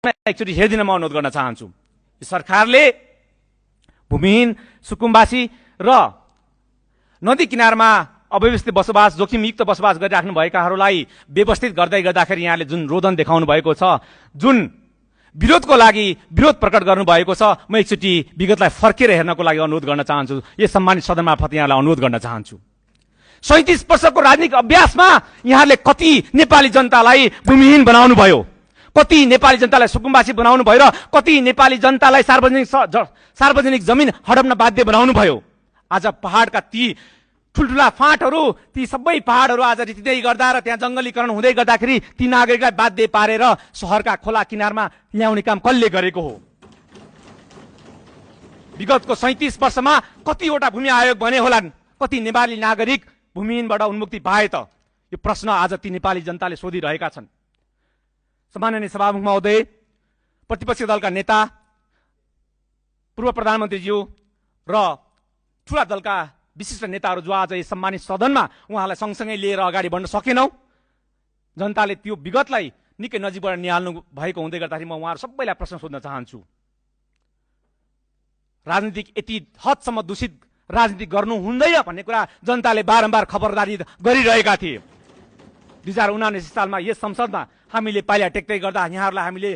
एकचोटि हेरिदिन म अनुरोध गर्न चाहन्छु। सरकारले भूमिहीन सुकुम्बासी र नदी किनारमा अव्यवस्थित बसोबास जोखिमयुक्त बसोबास गरिराख्नु भएकाहरूलाई व्यवस्थित गर्दै गर्दाखेरि यहाँले जुन रोदन देखाउनु भएको छ, जुन विरोधको लागि विरोध प्रकट गर्नु भएको छ, म एकचोटि विगतलाई फर्केर हेर्नको लागि अनुरोध गर्न चाहन्छु। यस सम्मानित सदन मार्फत यहाँलाई अनुरोध गर्न चाहन्छु। 37 वर्षको राजनीतिक अभ्यासमा यहाँले कति नेपाली जनतालाई भूमिहीन बनाउनु भयो, कति नेपाली जनतालाई सुकुम्बासी बनाउनु भयो र कति नेपाली जनतालाई सार्वजनिक जमिन हडप्न बाध्य बनाउनु भयो। आज पहाडका ती ठुल्ठुला फाँटहरू, ती सबै पहाडहरू आज रितिँदै गर्दा र त्यहाँ जङ्गलीकरण हुँदै गर्दाखेरि ती नागरिकलाई बाध्य पारेर सहरका खोला किनारमा ल्याउने काम कसले गरेको हो? विगतको 37 वर्षमा कतिवटा भूमि आयोग बने होलान्? कति नेपाली नागरिक भूमिहीनबाट उन्मुक्ति पाए त? यो प्रश्न आज ती नेपाली जनताले सोधिरहेका छन्। सम्माननीय सभामुख महोदय, प्रतिपक्षी दलका नेता, पूर्व प्रधानमन्त्रीज्यू र ठुला दलका विशिष्ट नेताहरू जो आज यस सम्मानित सदनमा उहाँलाई सँगसँगै लिएर अगाडि बढ्न सकेनौ, जनताले त्यो विगतलाई निकै नजिकबाट निहाल्नु भएको हुँदै गर्दाखेरि म उहाँहरू सबैलाई प्रश्न सोध्न चाहन्छु। राजनीतिक यति हदसम्म दूषित राजनीति गर्नु हुँदैन भन्ने कुरा जनताले बारम्बार खबरदारी गरिरहेका थिए। 2079 सालमा यस संसदमा हामीले पाइला टेक्दै गर्दा यहाँहरूलाई हामीले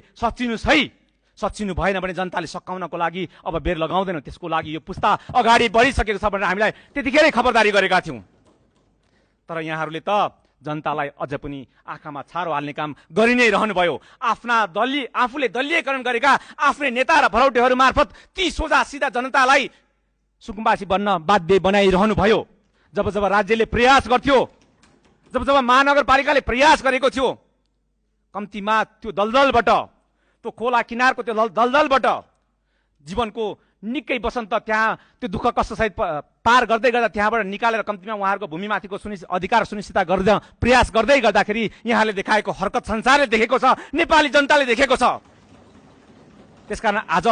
सच्चिनु भएन भने जनताले सकाउनको लागि अब बेर लगाउँदैन। त्यसको लागि यो पुस्ता अगाडि बढिसकेको छ भनेर हामीलाई त्यतिखेरै खबरदारी गरेका थियौँ। तर यहाँहरूले त जनतालाई अझ पनि आँखामा छारो हाल्ने काम गरि नै रहनुभयो। आफूले दलीयकरण गरेका आफ्नै नेता र भरौटेहरू मार्फत ती सोझा सिधा जनतालाई सुकुम्बासी बन्न बाध्य बनाइरहनु भयो। जब राज्यले प्रयास गर्थ्यो, जब महानगरपालिकाले प्रयास गरेको थियो, कम्तीमा त्यो दलदलबाट, त्यो खोला किनारको त्यो दलदलबाट जीवनको निकै वसन्त त्यहाँ त्यो दुःख कष्टसहित पार गर्दै गर्दा त्यहाँबाट निकालेर कम्तीमा उहाँहरूको भूमिमाथिको अधिकार सुनिश्चित गर्न प्रयास गर्दै गर्दाखेरि यहाँले देखाएको हरकत संसारले देखेको छ, नेपाली जनताले देखेको छ। त्यसकारण आज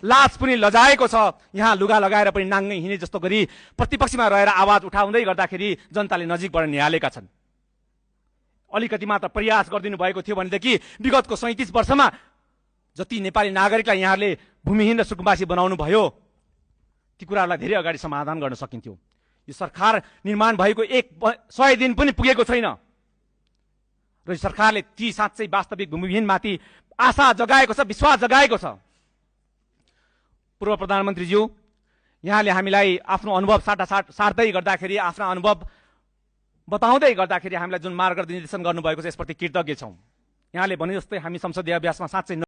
लाज पनि लजाएको छ। यहाँ लुगा लगाएर पनि नाङ्गै हिँडे जस्तो गरी प्रतिपक्षमा रहेर आवाज उठाउँदै गर्दाखेरि जनताले नजिकबाट निहालेका छन्। अलिकति मात्र प्रयास गरिदिनु भएको थियो भनेदेखि विगतको 37 वर्षमा जति नेपाली नागरिकलाई यहाँले भूमिहीन र सुकुम्बासी बनाउनु भयो, ती कुराहरूलाई धेरै अगाडि समाधान गर्न सकिन्थ्यो। यो सरकार निर्माण भएको 100 दिन पनि पुगेको छैन र सरकारले ती साँच्चै वास्तविक भूमिहीनमाथि आशा जगाएको छ, विश्वास जगाएको छ। पूर्व प्रधानमन्त्रीज्यू, यहाँले हामीलाई आफ्नो अनुभव साट्दै गर्दाखेरि, आफ्ना अनुभव बताउँदै गर्दाखेरि हामीलाई जुन मार्गदर्शन गर्नुभएको छ यसप्रति कृतज्ञ छौँ। यहाँले भने जस्तै हामी संसदीय अभ्यासमा साँच्चै